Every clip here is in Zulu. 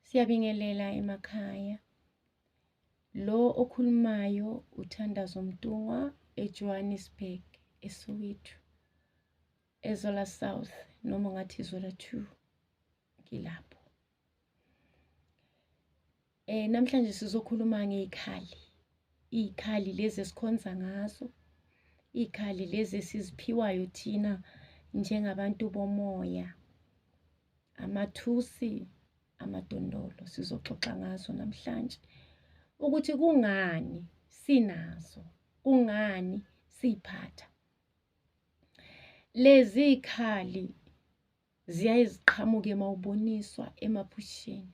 Siyabingelela emakhaya. Lo okhulumayo uThandazo Mntungwa eJohannesburg, eSoweto, eZola South noma ungathi Zola 2 ngilapho. Namhlanje sizokhuluma ngey'khali, iy'khali lezi esikhonza ngazo, iy'khali lezi esiziphiwayo thina njengabantu bomoya, amathusi, amadondolo. Sizoxoxa ngazo namhlanje ukuthi kungani sinazo, kungani siy'phatha. Lezi y'khali ziyaye ziqhamuke mawuboniswa emaphusheni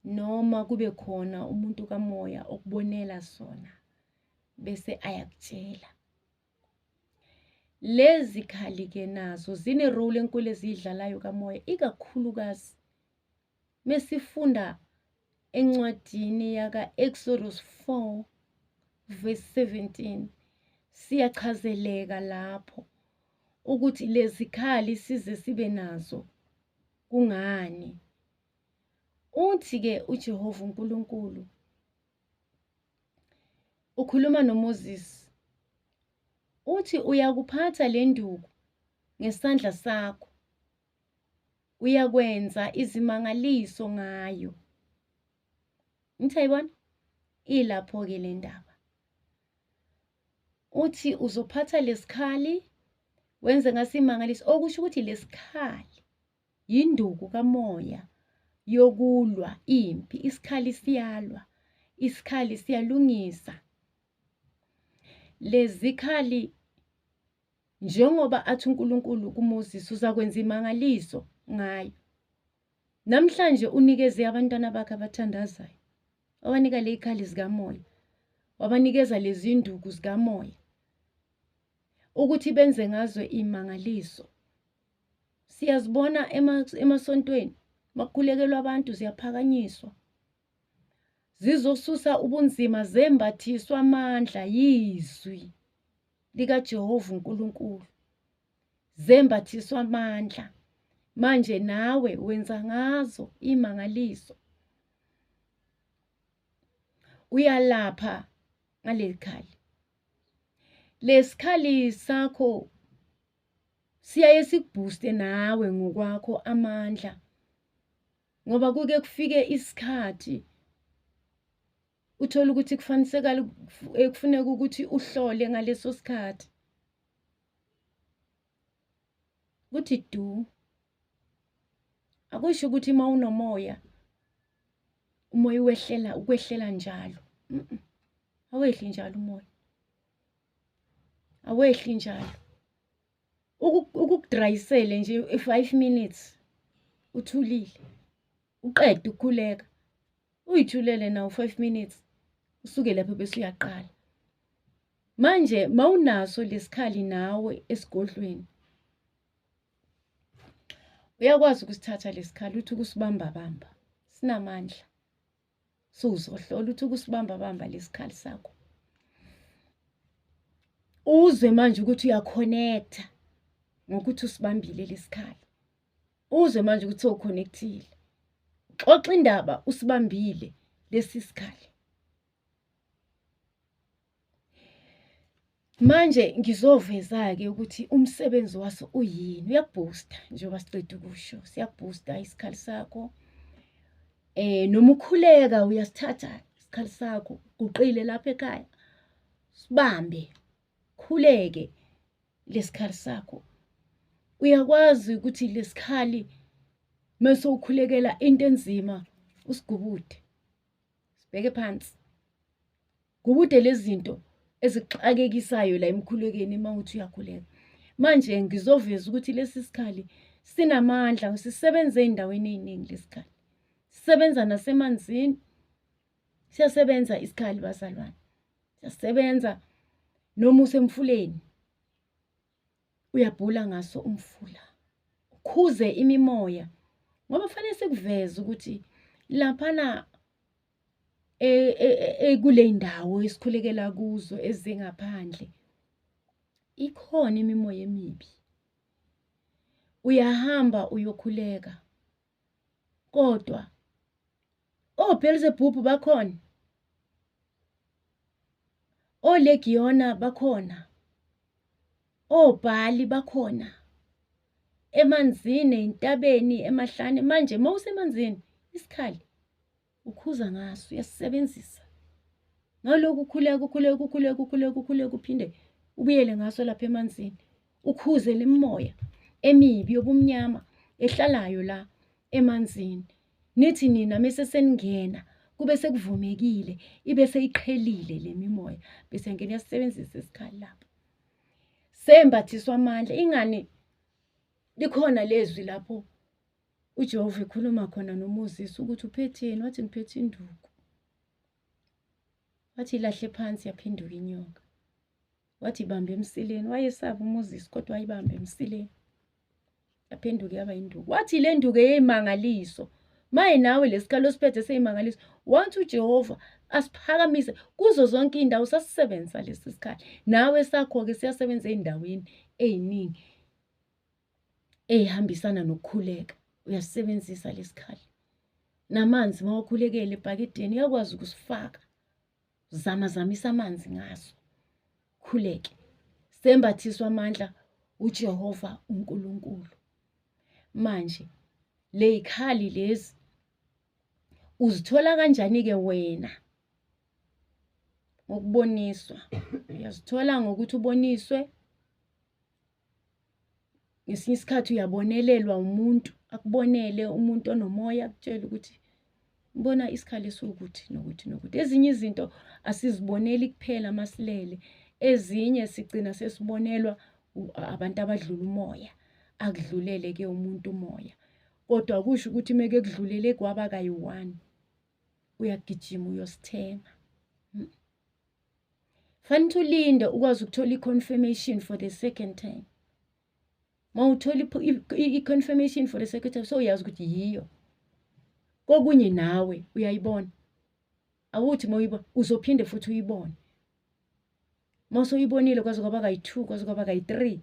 noma kube khona umuntu kamoya okubonela sona bese ayakutshela. Lezi khali-ke nazo zine-role enkulu eziyidlalayo kamoya, ikakhulukazi mesifunda encwadini yaka-Exodus 4 verse 17, siyachazeleka lapho ukuthi lezikhali size sibe nazo kungani. Uthi-ke uJehova uNkulunkulu ukhuluma noMoses, uthi uyakuphatha le nduku ngesandla sakho, uyakwenza izimangaliso ngayo. Ngithi ayibona ilapho-ke le ndaba. Uthi uzophatha lesikhali wenze ngaso imangaliso, okusho ukuthi lesikhali yinduku kamoya yokulwa impi. Isikhali siyalwa, isikhali siyalungisa. Lezikhali njengoba athi uNkulunkulu kuMoses uzakwenza imangaliso ngayo. Namhlanje unikeze abantwana bakhe abathandazayo, wabanika lezikhali zikamoya, wabanikeza lezi nduku zikamoya ukuthi benze ngazo imangaliso. Siyazibona emasontweni makukhulekelwa abantu ziyaphakanyiswa, zizosusa ubunzima, zembathiswa amandla yizwi likaJehova uNkulunkulu, zembathiswa amandla. Manje nawe wenza ngazo imangaliso, uyalapha ngaleli khali. Lesikhali sakho siyaye sikubhuste nawe ngokwakho amandla, ngoba kuke kufike isikhathi uthole ukuthi kufanisekala kufuneka ukuthi uhlole ngaleso sikhathi, kuthi du. Akusho ukuthi uma unomoya umoya uwehlela ukwehlela njalo. Awehli njalo umoya, awehli njalo. Ukukudrayisele nje i-5 minutes uthulile, uqede ukukhuleka, uyithulele nawo 5 minutes, usuke lapho bese uyaqala. Manje mawunaso lesikhali nawe esigodlweni, uyakwazi ukusithatha lesikhali uthi ukusibamba bamba, sinamandla. Suzohlola uthi ukusibamba bamba lesikhali sakho, uzwe manje ukuthi uyaconnecta ngokuthi usibambile lesikhali, uzwe manje ukuthi sewuconnectile, xoxa indaba usibambile lesi sikhali. Manje ngizoveza-ke ukuthi umsebenzi waso uyini. Uyakubhusta njengoba siceda ukusho, siyakubhusta isikhali sakho. Noma ukhuleka uyasithatha isikhali sakho, uguqile lapha ekhaya, sibambe, khuleke lesikhali sakho. Uyakwazi ukuthi lesikhali mese ukhulekela into enzima usigubude, sibheke phansi. Gubude lezi zinto ezikuxakekisayo la emkhulekweni uma uthi uyakhuleka. Manje ngizoveza ukuthi lesi sikhali sinamandla, sisebenza ey'ndaweni ey'ningi lesikhali. Sisebenza nasemanzini, siyasebenza isikhali bazalwane. Siyasebenza noma usemfuleni, uyabhula ngaso umfula, ukhuze imimoya, ngoba kufanele sikuveze ukuthi laphana kule ndawo esikhulekela kuzo ezingaphandle ikhona imimoya emibi. Uyahamba uyokhuleka, kodwa OBelzebub bakhona, oLegiyona bakhona, oBhali bakhona, emanzini, ey'ntabeni, emahlane. Manje uma usemanzini, isikhali ukhuza ngaso, uyasisebenzisa. Ngalokhu ukhuleka, ukhuleka, ukhuleka, ukhuleka, ukhuleka, uphinde ubuyele ngaso lapha emanzini. Ukhuze le mimoya emibi yobumnyama ehlalayo la emanzini. Nithi nina mese seningena kube sekuvumekile, ibe seyiqhelile le mimoya, bese ngena iyasisebenzisa isikhali lapho. Sembathiswa amandla, ingani likhona lezwi lapho uJehova ekhuluma khona noMoses ukuthi uphetheni, wathi ngiphethe induku. Wathi ilahle phansi yaphenduka inyoka. Wathi ibambe emsileni, wayesaba uMoses kodwa wayibamba emsileni. Yaphenduka yaba induku. Wathi le nduku eyimangaliso. Maye nawe lesikhali osiphethe seyimangaliso. Wathi uJehova asiphakamise kuzo zonke iy'ndawo, sasisebenzisa lesi sikhali. Nawe sakho-ke siyasebenza ey'ndaweni ey'ningi ey'hambisana nokukhuleka. Uyasisebenzisa lesikhali. Namanzi uma wakhulekela ebhakedeni uyakwazi ukusifaka. Zama zamisa amanzi ngaso. Khuleke. Sembathiswa amandla uJehova uNkulunkulu. Manje ley'khali lezi uzithola kanjani-ke wena? Ngokuboniswa. Uyazithola ngokuthi uboniswe. Ngesinye isikhathi uyabonelelwa umuntu, akubonele umuntu onomoya, akutshele ukuthi ngibona isikhali esiwukuthi nokuthi nokuthi. Ezinye izinto asiziboneli kuphela masilele, ezinye sigcina sesibonelwa abantu abadlula umoya, akudlulele-ke umuntu umoya. Kodwa akusho ukuthi meke kudlulele kwaba kayi-one, uyagijima uyosithenga. Fanele ulinde ukwazi ukuthola i-confirmation for the second time. Mawuthola i-confirmation for the second time, sewuyazi ukuthi yiyo. Kokunye nawe uyayibona. Awuthi mawuyibona uzophinde futhi uyibone. Mawusuyibonile kwaze kwaba kayi-2, kwaze kwaba kayi-3,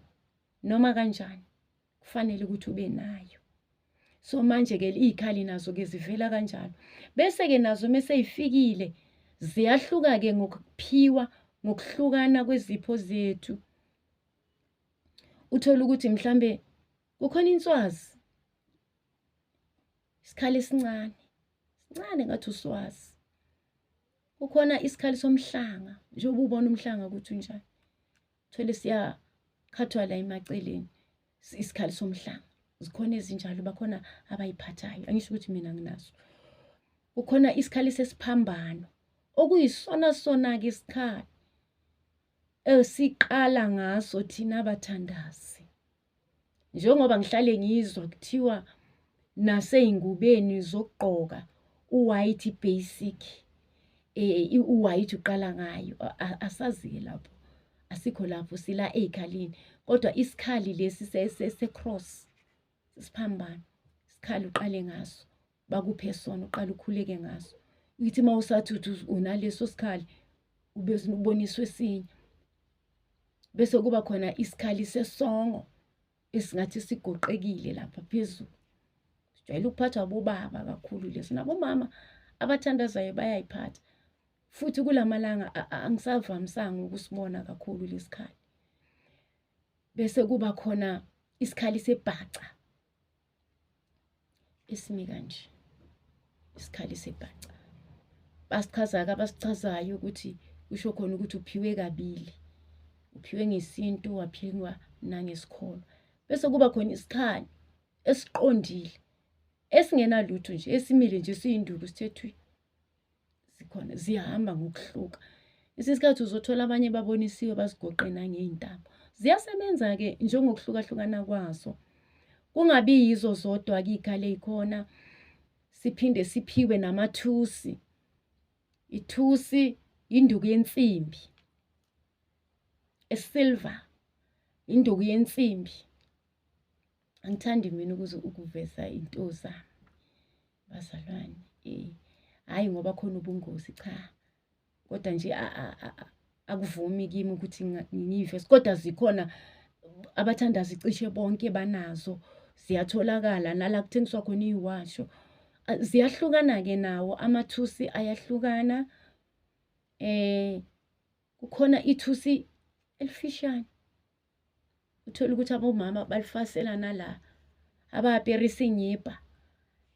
noma kanjani kufanele ukuthi ube nayo. So manje-ke iy'khali nazo-ke zivela kanjalo. Bese-ke nazo mese y'fikile ziyahluka-ke ngokuphiwa, ngokuhlukana kwezipho zethu. Uthole ukuthi mhlambe kukhona inswazi, isikhali esincane, sincane ngathi uswazi. Kukhona isikhali somhlanga, njengoba ubona umhlanga ukuthi unjani. Uthole siyakhathwa la emaceleni, isikhali somhlanga. Zikhona ezinjalo, bakhona abayiphathayo. Angisho ukuthi mina nginaso. Kukhona isikhali sesiphambano, okuyisona sona-ke isikhali esiqala ngaso thina abathandazi. Njengoba ngihlale ngizwa kuthiwa nasey'ngubeni zokugqoka u-white basic, u-white uqala ngayo. Asazi-ke lapho, asikho lapho, sila ey'khalini. Kodwa isikhali lesi se-cross, isiphambano, isikhali uqale ngaso, bakuphe sona, uqale ukhuleke ngaso. Ithi uma usathi uthi unaleso sikhali, ube uboniswe esinye. Bese kuba khona isikhali sesongo esingathi sigoqekile lapha phezulu. Sijwayele ukuphathwa abobaba kakhulu leso, nabomama abathandazayo bayayiphatha. Futhi kulamalanga angisavamisanga ukusibona kakhulu lesikhali. Bese kuba khona isikhali sebhaca esimi kanje, isikhali sebhaca. Basichaza-ke abasichazayo ukuthi kusho khona ukuthi uphiwe kabili, uphiwe ngesintu waphiwa nangesikholwa. Bese kuba khona isikhali esiqondile esingenalutho nje, esimile nje siyinduku sithe thwi. Zikhona ziyahamba ngokuhluka. Esinye isikhathi uzothola abanye babonisiwe bazigoqe nangey'ntambo. Ziyasebenza-ke njengokuhlukahlukana kwazo. Kungabi yizo zodwa-ke iy'khali ey'khona, siphinde siphiwe namathusi. Ithusi induku yensimbi, e-silver, induku yensimbi. Angithandi mina ukuze ukuveza into zami, bazalwane. Hhayi ngoba khona ubungozi, cha. Kodwa nje akuvumi kimi ukuthi ngiyiveze, kodwa zikhona abathandazi cishe bonke banazo, ziyatholakala nala kuthengiswa khona iy'washo. Ziyahlukana-ke nawo amathusi ayahlukana. Kukhona ithusi elifishane, uthole ukuthi abomama balifasela nala, aba-apere isinyipa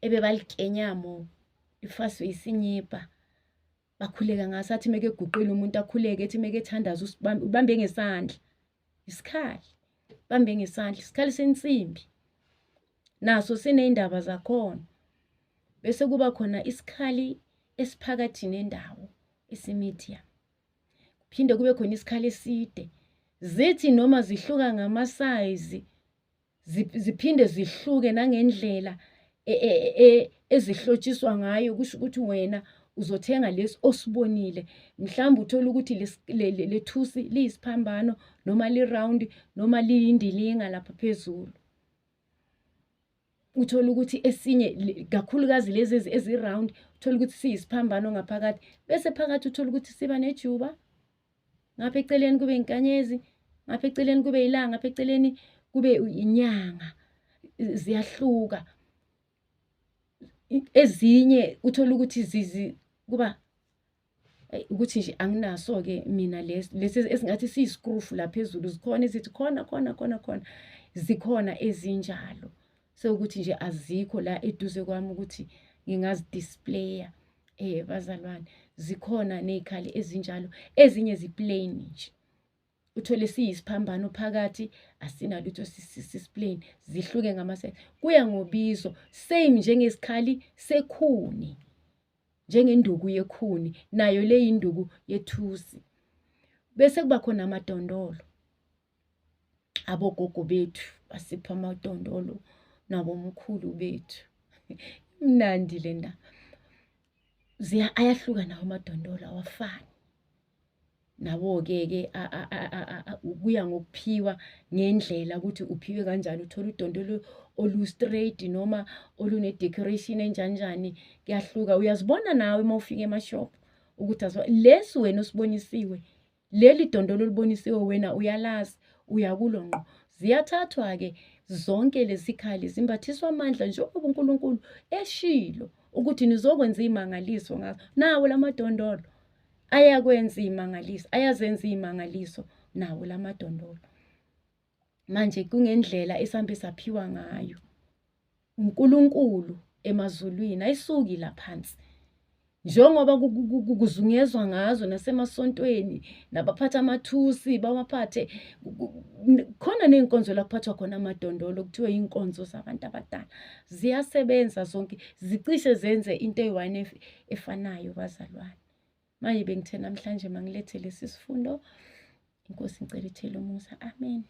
ebebalikenya mo, lifaswe isinyipa. Bakhuleka ngaso, athi uma eguqile umuntu akhuleke, ethi uma ethandaza ubambe ngesandla, isikhali, ubambe ngesandla, isikhali sensimbi. Naso siney'ndaba zakhona. Bese kuba khona isikhali esiphakathi nendawo, esi-medium. Kuphinde kube khona isikhali eside. Zithi noma zihluka ngamasayizi, ziphinde zihluke nangendlela e, e, e, ezihlotshiswa ngayo, kusho ukuthi wena uzothenga lesi osibonile. Mhlawumbe uthole ukuthi le thusi liyisiphambano noma li-round noma liyindilinga lapha phezulu. Uthole ukuthi esinye kakhulukazi lezi ezi-round, uthole ukuthi siyisiphambano ngaphakathi, bese phakathi uthole ukuthi siba nejuba, ngapha eceleni kube inkanyezi, ngapha eceleni kube ilanga, ngapha eceleni kube inyanga. Ziyahluka. Ezinye uthole ukuthi kuba ukuthi nje anginaso-ke mina lesi lesi esingathi siyiskrufu la phezulu, zikhona ezithi khona khona khona khona, zikhona ezinjalo. Sewukuthi nje azikho la eduze kwami ukuthi ngingazi-display-a bazalwane. Zikhona ney'khali ezinjalo, ezinye zi-plain nje. Uthole siyisiphambano phakathi, asinalutho, sisi-plain, zihluke ngama-size. Kuya ngobizo, same njengesikhali sekhuni. Njengenduku yekhuni, nayo le yinduku yethusi. Bese kuba khona amadondolo. Abogogo bethu basipha amadondolo nabomkhulu bethu. Imnandi le ndaba. Ayahluka nawo amadondolo, awafani. Nabo-ke ke kuya ngokuphiwa ngendlela ukuthi uphiwe kanjani, uthole udondolo olu-straight noma olune-decoration enjani njani, kuyahluka. Uyazibona nawe uma ufika emashophu ukuthi lesi wena osibonisiwe, leli dondolo olibonisiwe wena uyalazi, uya kulo ngqo. Ziyathathwa-ke zonke lezi khali zimbathiswa amandla njengoba uNkulunkulu eshilo ukuthi nizokwenza iy'mangaliso ngazo. Nawo la madondolo ayakwenza iy'mangaliso, ayazenza iy'mangaliso nawo la madondolo. Manje kungendlela esambe saphiwa ngayo uNkulunkulu emazulwini, ayisuki la phansi. Njengoba kuzungezwa ngazo nasemasontweni, nabaphatha amathusi bawaphathe, khona ney'nkonzo la kuphathwa khona amadondolo, kuthiwe iy'nkonzo zabantu abadala. Ziyasebenza zonke, zicishe zenze into eyi-one efanayo bazalwane. Manje bengithe namhlanje mangilethe lesi sifundo. Inkosi ngicela ithele umusa. Amen.